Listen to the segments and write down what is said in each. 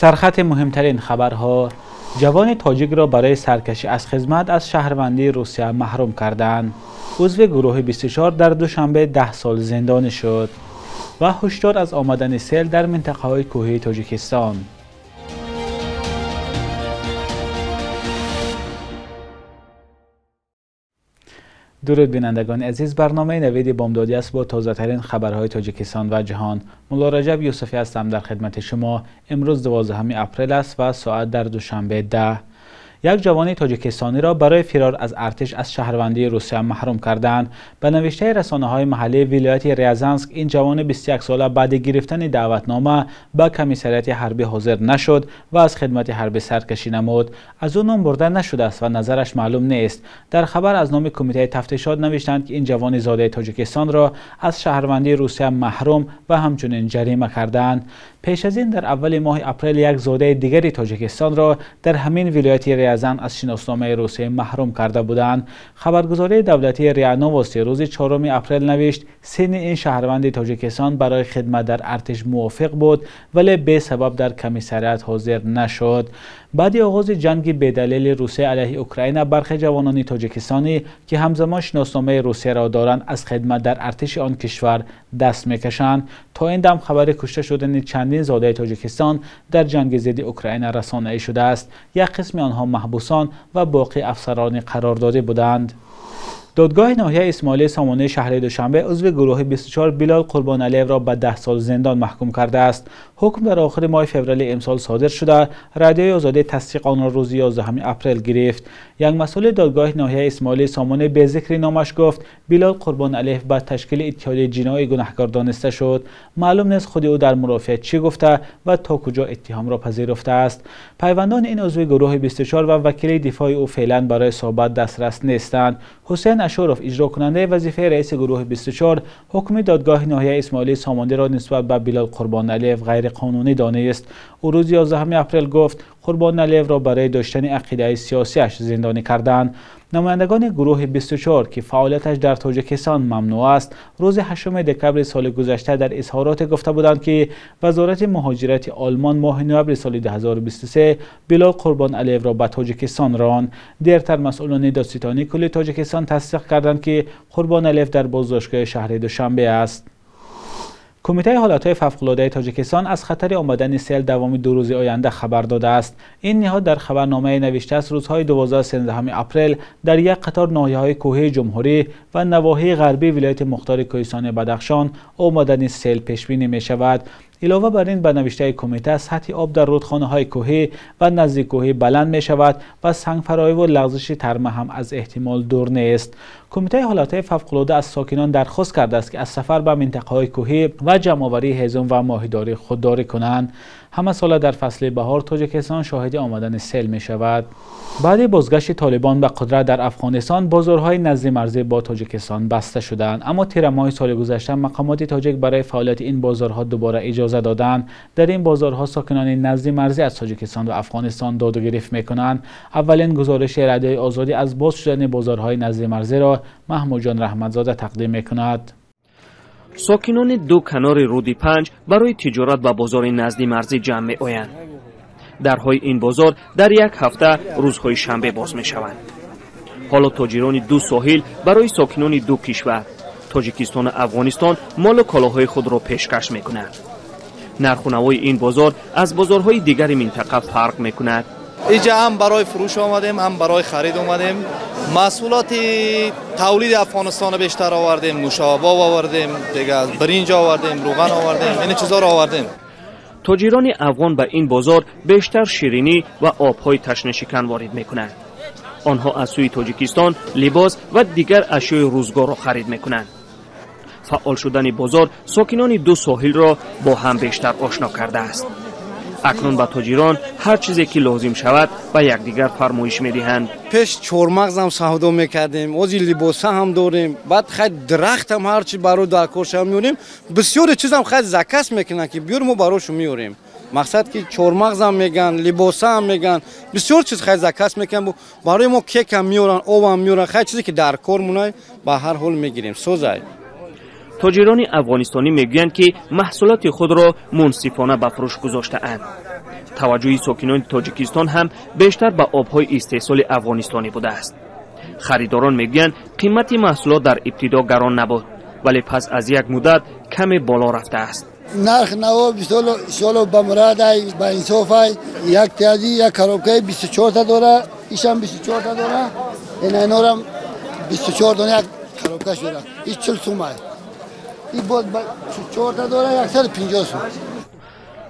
Сархати муҳимтарин хабарҳо. Ҷавони тоҷикро барои саркашӣ аз хизмат аз шаҳрвандии Русия маҳрум карданд. Узви гурӯҳи 24 дар Душанбе 10 сол зиндонӣ шуд. Ва ҳушдор аз омадани сел дар минтақаҳои кӯҳии Тоҷикистон. Дуруд бинандагони азиз, барномаи навиди бомдодӣ аст бо тозатарин хабарҳои Тоҷикистон ва ҷаҳон. Мулло Раҷаб Юсуфӣ ҳастам дар хидмати шумо. Имрӯз 12 апрел аст ва соат дар Душанбе 10. Як ҷавони тоҷикистониро барои фирор аз артиш аз шаҳрвандии Русия маҳрум карданд. Ба навиштаи расонаҳои маҳаллии вилояти Рязанск, ин ҷавони 21-сола баъди гирифтани даъватнома ба комиссариати ҳарбӣ ҳозир нашуд ва аз хидмати ҳарбӣ саркашӣ намуд. Аз ӯ ном бурда нашудааст ва назараш маълум нест. Дар хабар аз номи кумитаи тафтишот навиштанд, ки ин ҷавони зодаи Тоҷикистонро аз шаҳрвандии Русия маҳрум ва ҳамчунин ҷарима карданд. Пеш аз ин дар аввали моҳи апрел як зодаи дигари Тоҷикистонро дар ҳамин вилояти Рязан аз шиносномаи Русия маҳрум карда буданд. Хабаргузории давлатии РИА Новости рӯзи 4 апрел навишт, синни ин шаҳрванди Тоҷикистон барои хидмат дар артиш мувофиқ буд, вале бесабаб дар комиссариат ҳозир нашуд. Баъди оғози ҷанги бедалели Русия алайҳи Украина, бархе ҷавонони тоҷикистонӣ, ки ҳамзамон шиносномаи Русияро доранд, аз хидмат дар артиши он кишвар даст мекашанд. То ин дам хабари кушта шудани чандин зодаи Тоҷикистон дар ҷанги зидди Украина расонаӣ шудааст. Як қисми онҳо маҳбусон ва боқӣ афсарони қарордодӣ буданд. Додгоҳи ноҳияи Исмоили Сомонии шаҳри Душанбе узви гурӯҳи 24 Билол Қурбоналиевро ба 10 сол зиндон маҳкум кардааст. Ҳукм дар охири моҳи феврали имсол содир шуда, Радиои Озодӣ тасдиқ онро рӯзи 11 апрел гирифт. Як масъули додгоҳи ноҳияи Исмоили Сомонӣ бе зикри номаш гуфт, Билол Қурбоналиев ба ташкили иттиҳодияи ҷиноӣ гунаҳкор дониста шуд. Маълум нест худи ӯ дар мурофиа чӣ гуфта ва то куҷо иттиҳомро пазируфтааст. Пайвандони ин узви гурӯҳи 24 ва вакили дифои ӯ феълан барои суҳбат дастрас нестанд. Ҳусейн Ашуров, иҷрокунандаи вазифаи раиси гурӯҳи 24, ҳукми додгоҳи ноҳияи Исмоили Сомониро нисбат ба Билол Қурбоналиев ғайриқонунӣ донист. Ӯ рӯзи 11 апрел гуфт, Қурбоналиевро барои доштани ақидаи сиёсиаш зиндонӣ карданд. Намояндагони гурӯҳи 24, ки фаъолияташ дар Тоҷикистон мамнӯъ аст, рӯзи 8 декабри соли гузашта дар изҳороте гуфта буданд, ки Вазорати муҳоҷирати Олмон моҳи ноябри соли 2023 Билол Қурбоналиевро ба Тоҷикистон ронд. Дертар масъулони додситонии кулли Тоҷикистон тасдиқ карданд, ки Қурбоналиев дар боздоштгоҳи шаҳри Душанбе аст. Кумитаи ҳолатҳои фавқулодаи Тоҷикистон аз хатари омадани сел давоми 2 рӯзи оянда хабар додааст. Ин ниҳод дар хабарномае навиштааст, рӯзҳои 12-13 апрел дар як қатор ноҳияҳои кӯҳии ҷумҳурӣ ва навоҳии ғарбии вилояти мухтори кӯҳистони Бадахшон омадани сел пешбинӣ мешавад. Илова бар ин, ба навиштаи кумита, сатҳи об дар рудхонаҳои кӯҳӣ ва наздиккӯҳӣ баланд мешавад ва сангфароӣ лағзиши тарма ҳам аз эҳтимол дур нест. Кумитаи ҳолатҳои фавқулода аз сокинон дархост кардааст, ки аз сафар ба минтақаҳои кӯҳӣ ва ҷамъоварии ҳезум ва моҳидорӣ худдорӣ кунанд. Ҳама сола дар фасли баҳор Тоҷикистон шоҳиди омадани сел мешавад. Баъди бозгашти Толибон ба қудрат дар Афғонистон, бозорҳои наздимарзӣ бо Тоҷикистон баста шуданд. Аммо тирамоҳи соли гузашта мақомоти тоҷик барои фаъолияти ин бозорҳо дубора иҷоза доданд. Дар ин бозорҳо сокинони наздимарзӣ аз Тоҷикистон ва Афғонистон доду гирифт мекунанд. Аввалин гузориши Радиои Озодӣ аз боз шудани бозорҳои наздимарзиро Маҳмудҷон Раҳматзода тақдим мекунад. Сокинони ду канори руди Панҷ барои тиҷорат ба бозори наздимарзӣ ҷамъ меоянд. Дарҳои ин бозор дар як ҳафта рӯзҳои шанбе боз мешаванд. Ҳоло тоҷирони ду соҳил барои сокинони ду кишвар Тоҷикистону Афғонистон молу колоҳои худро пешкаш мекунанд. Нарху навои ин бозор аз бозорҳои дигари минтақа фарқ мекунад. Иҷа ҳам барои фурӯш омадем, ҳам барои харид омадем. Маҳсулоти тавлиди Афғонистонро бештар овардем, нӯшоба овардем, дигар биринҷ овардем, равған овардем, ин чизҳоро овардем. Тоҷирони афғон ба ин бозор бештар ширинӣ ва обҳои ташнашикан ворид мекунанд. Онҳо аз сӯи Тоҷикистон либос ва дигар ашёи рӯзгорро харид мекунанд. Фаъол шудани бозор сокинони ду соҳилро бо ҳам бештар ошно кардааст. Акнун ба тоҷирон ҳар чизе ки лозим шавад ба якдигар фармоиш медиҳанд. Пеш чормағзам савдо мекардем, ҳозир либоса ҳам дорем, баъд хай дарахтам ҳарчи барои даркоршам меорем. Бисёре чизам хай заказ мекунанд, ки биёр, мо барошу меорем. Мақсад ки чормағзам меган, либосаам меган, бисёр чиз хай заказ мекунанд. Барои мо кекам меоранд, обам меоранд, хай чизе ки дар кор монай ба ҳар ҳол мегирем. Созай. Тоҷирони афғонистонӣ мегӯянд, ки маҳсулоти худро мунсифона ба фурӯш гузоштаанд. Таваҷҷӯҳи сокинони Тоҷикистон ҳам бештар ба обҳои истеҳсоли афғонистонӣ будааст. Харидорон мегӯянд, қимати маҳсулот дар ибтидо гарон набуд, вале пас аз як муддат каме боло рафтааст. Нарх наво бисоло ба мурадай, ба инсофай. Як тиази як коробкаи 24 та дора, ишам 24 та дора, инайнорам 24 дона як коробка шуда. Иш 40 сумай. И боз 4 та дора, 150 сум.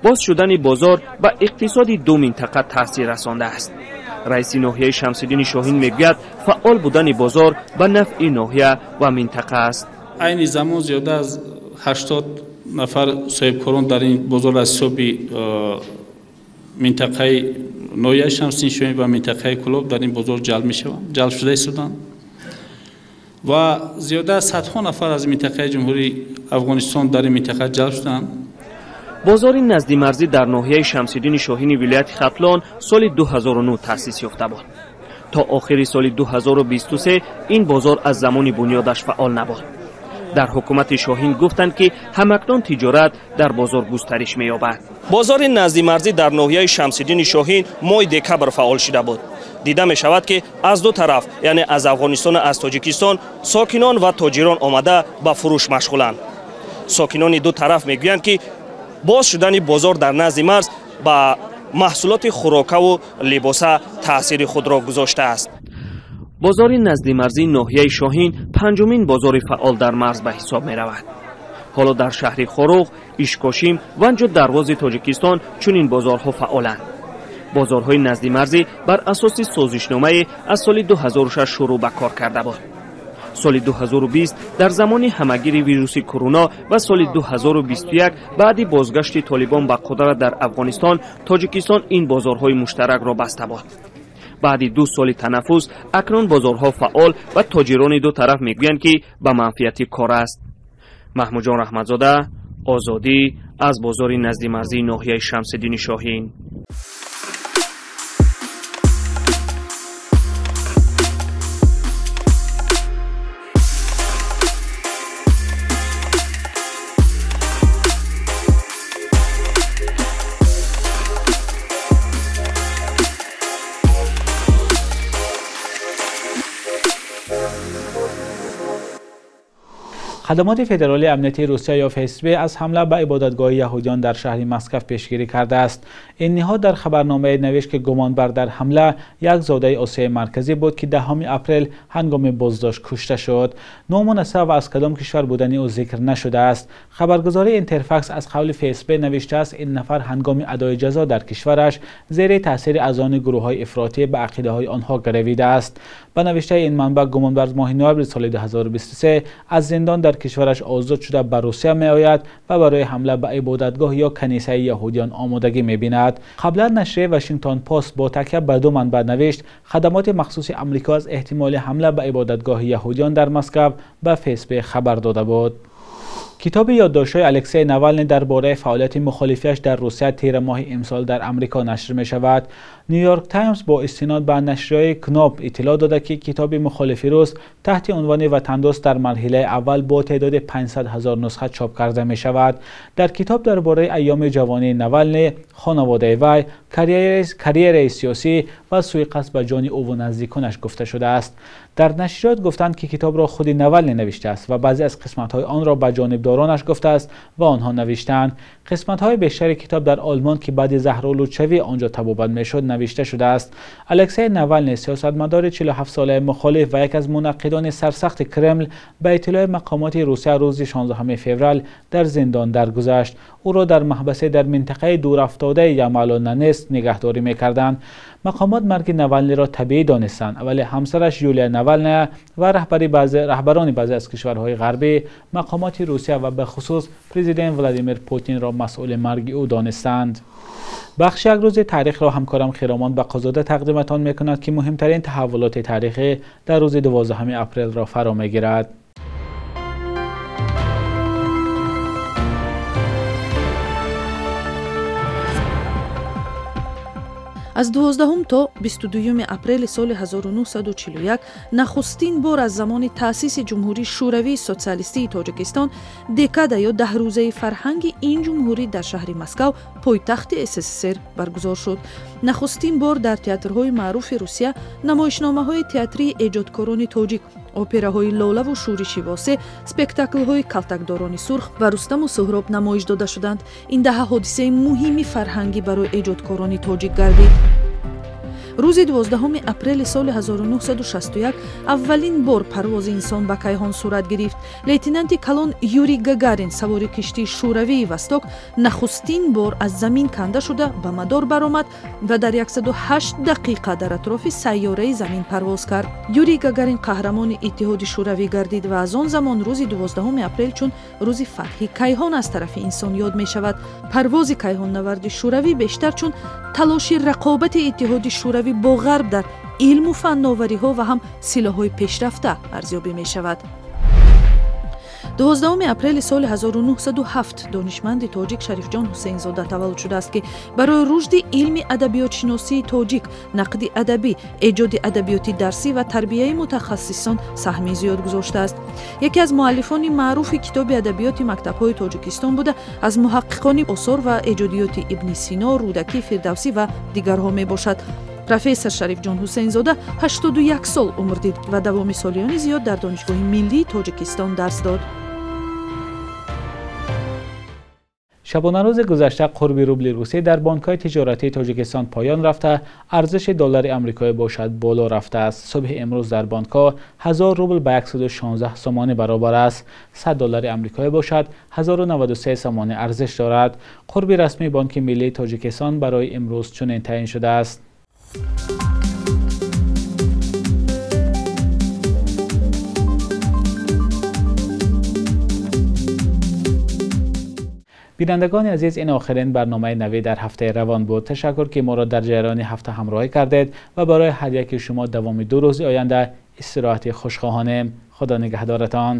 Боз шудани бозор ба иқтисоди ду минтақа таъсир расондааст. Раиси ноҳияи Шамсиддини Шоҳин мегӯяд, фаъол будани бозор ба нафъи ноҳия ва минтақа аст. Айни замон зиёда аз 80 нафар соҳибкорон дар ин бозор аз ҳисоби минтақаи ноҳияи Шамсиддини Шоҳин ва минтақаи Кӯлоб дар ин бозор ҷалб мешаванд, ҷалб шуда истоданд ва зиёда аз садҳо нафар аз минтақаи Ҷумҳурии Афғонистон дар ин минтақа ҷалб шуданд. Бозори наздимарзӣ дар ноҳияи Шамсиддини Шоҳини вилояти Хатлон соли 2009 таъсис ёфта буд. То охири соли 2023 ин бозор аз замони бунёдаш фаъол набуд. Дар ҳукумати Шоҳин гуфтанд, ки ҳамакнун тиҷорат дар бозор густариш меёбад. Бозори наздимарзӣ дар ноҳияи Шамсиддини Шоҳин моҳи декабр фаъол шуда буд. Дида мешавад, ки аз ду тараф, яъне аз Афғонистону аз Тоҷикистон, сокинон ва тоҷирон омада ба фурӯш машғуланд. Сокинони ду тараф мегӯянд, ки боз шудани бозор дар назди марз ба маҳсулоти хӯрокаву либоса таъсири худро гузоштааст. Бозори наздимарзии ноҳияи Шоҳин панҷумин бозори фаъол дар марз ба ҳисоб меравад. Ҳоло дар шаҳри Хоруғ, Ишкошим, Ванҷу Дарвози Тоҷикистон чунин бозорҳо фаъоланд. Бозорҳои наздимарзӣ бар асоси созишномае аз соли 2006 шурӯъ ба кор карда буд. Соли 2020 дар замони ҳамагири вируси корона ва соли 2021 баъди бозгашти Толибон ба қудрат дар Афғонистон, Тоҷикистон ин бозорҳои муштаракро баста буд. Баъди 2 соли танаффус акнун бозорҳо фаъол ва тоҷирони ду тараф мегӯянд, ки ба манфиати кор аст. Маҳмудҷон Раҳматзода, Озодӣ, аз бозори наздимарзии ноҳияи Шамсиддини Шоҳин. Хадамоти Федералии Амнияти Русия ё ФСБ аз ҳамла ба ибодатгоҳи яҳудиён дар шаҳри Москва пешгирӣ кардааст. Ин ниҳод дар хабарномае навишт, ки гумонбар дар ҳамла як зодаи Осиёи Марказӣ буд, ки 10 апрел ҳангоми боздошт кушта шуд. Ному насаб ва аз кадом кишвар будани ӯ зикр нашудааст. Хабаргузории Интерфакс аз қавли ФСБ навиштааст, ин нафар ҳангоми адои ҷазо дар кишвараш зери таъсири аъзони гурӯҳҳои ифротӣ ба ақидаҳои онҳо гаравидааст. Ба навиштаи ин манбаъ, гумонбар моҳи ноябри соли 2023 аз зиндон дар кишвараш озод шуда ба Русия меояд ва барои ҳамла ба ибодатгоҳ ё канисаи яҳудиён омодагӣ мебинад. Қаблан нашрияи Вашингтон Пост бо такя ба ду манбаъ навишт, хадамоти махсуси Амрико аз эҳтимоли ҳамла ба ибодатгоҳи яҳудиён дар Москва ба ФСБ хабар дода буд. Китоби ёддоштҳои Алексей Навални дар бораи фаъолияти мухолифиаш дар Русия тира моҳи имсол дар Амрико нашр мешавад. Нью-Йорк Таймс бо истинод ба нашрияи Кноп иттилоъ дода, ки китоби мухолифи рус таҳти унвони «Ватандӯст» дар марҳилаи аввал бо теъдоди 500 ҳазор нусха чоп карда мешавад. Дар китоб дар бораи айёми ҷавонии Навални, хонаводаи вай, карьераи сиёсӣ ва суиқасд ба ҷони ӯву наздиконаш гуфта шудааст. Дар нашриёт гуфтанд, ки китобро худи Навални навиштааст ва баъзе аз қисматҳои онро ба ҷонибдоронаш гуфтааст ва онҳо навиштаанд. Қисматҳои бештари китоб дар Олмон, ки баъди заҳролудшавӣ он ҷо табобат мешуд, навишта шудааст. Алексей Навални, сиёсатмадори 47-солаи мухолиф ва яке аз мунаққидони сарсахти Кремл, ба иттилои мақомоти Русия рӯзи 16 феврал дар зиндон даргузашт. Ӯро дар маҳбасе дар минтақаи дурафтодаи Ямало-Ненетс нигаҳдорӣ мекарданд. Мақомот марги Навалниро табиӣ донистанд, вале ҳамсараш Юлия Навалная ва раҳбарони баъзе аз кишварҳои ғарбӣ мақомоти Русия ва бахусус президент Владимир Путинро масъули марги ӯ донистанд. Бахши як рӯзи таърихро ҳамкорам Хиромон Бақозода тақдиматон мекунад, ки муҳимтарин таҳаввулоти таърихӣ дар рӯзи 12 апрелро фаро мегирад. Аз 12 то 22 апрели соли 1941 нахустин бор аз замони таъсиси Ҷумҳурии Шӯравии Социалистии Тоҷикистон декада ё даҳрӯзаи фарҳанги ин ҷумҳурӣ дар шаҳри Москав, пойтахти СССР, баргузор шуд. Нахустин бор дар театрҳои маъруфи Русия намоишномаҳои театрии эҷодкорони тоҷик, операҳои Лолаву Шӯриши Восеъ, спектаклҳои Калтакдорони сурх ва Рустаму Суҳроб намоиш дода шуданд. Ин даҳа ҳодисаи муҳими фарҳангӣ барои эҷодкорони тоҷик гардид. Рӯзи 12 апрели соли 1961 аввалин бор парвози инсон ба кайҳон сурат гирифт. Лейтенанти калон Юрий Гагарин савори киштии Шӯравии Восток нахустин бор аз замин канда шуда ба мадор баромад ва дар 108 дақиқа дар атрофи сайёраи замин парвоз кард. Юрий Гагарин қаҳрамони Иттиҳоди Шӯравӣ гардид ва аз он замон рӯзи 12 апрел чун рӯзи фатҳи кайҳон аз тарафи инсон ёд мешавад. Парвози кайҳоннаварди Шӯравӣ бештар чун талоши рақобати Иттиҳоди Шӯравӣ бо ғарб дар илму фанновариҳо ва ҳам силоҳҳои пешрафта арзёбӣ мешавад. 12 апрели соли 1907 донишманди тоҷик Шарифҷон Ҳусейнзода таваллуд шудааст, ки барои рушди илми адабиётшиносии тоҷик, нақди адабӣ, эҷоди адабиёти дарсӣ ва тарбияи мутахассисон саҳми зиёд гузоштааст. Яке аз муаллифони маъруфи китоби адабиёти мактабҳои Тоҷикистон буда, аз муҳаққиқони осор ва эҷодиёти Ибни Сино, Рӯдакӣ, Фирдавсӣ ва дигарҳо мебошад. Профессор Шарифҷон Ҳусейнзода 81 сол умр дид ва давоми солиёни зиёд дар Донишгоҳи миллии Тоҷикистон дарс дод. Шабонарӯзи гузашта қурби рубли русӣ дар бонкҳои тиҷоратии Тоҷикистон поён рафта, арзиши доллари амрикоӣ бошад боло рафтааст. Субҳи имрӯз дар бонкҳо 1000 рубл ба 116 сомонӣ баробар аст. 100 доллари амрикоӣ бошад 1093 сомонӣ арзиш дорад. Қурби расмии Бонки миллии Тоҷикистон барои имрӯз чунин таъин шудааст. Бинандагони азиз, ин охирин барномаи навӣ дар ҳафтаи равон буд. Ташаккур, ки моро дар ҷараёни ҳафта ҳамроҳӣ кардед ва барои ҳар яки шумо давоми 2 рӯзи оянда истироҳати хушхоҳонем. Худо нигаҳдоратон.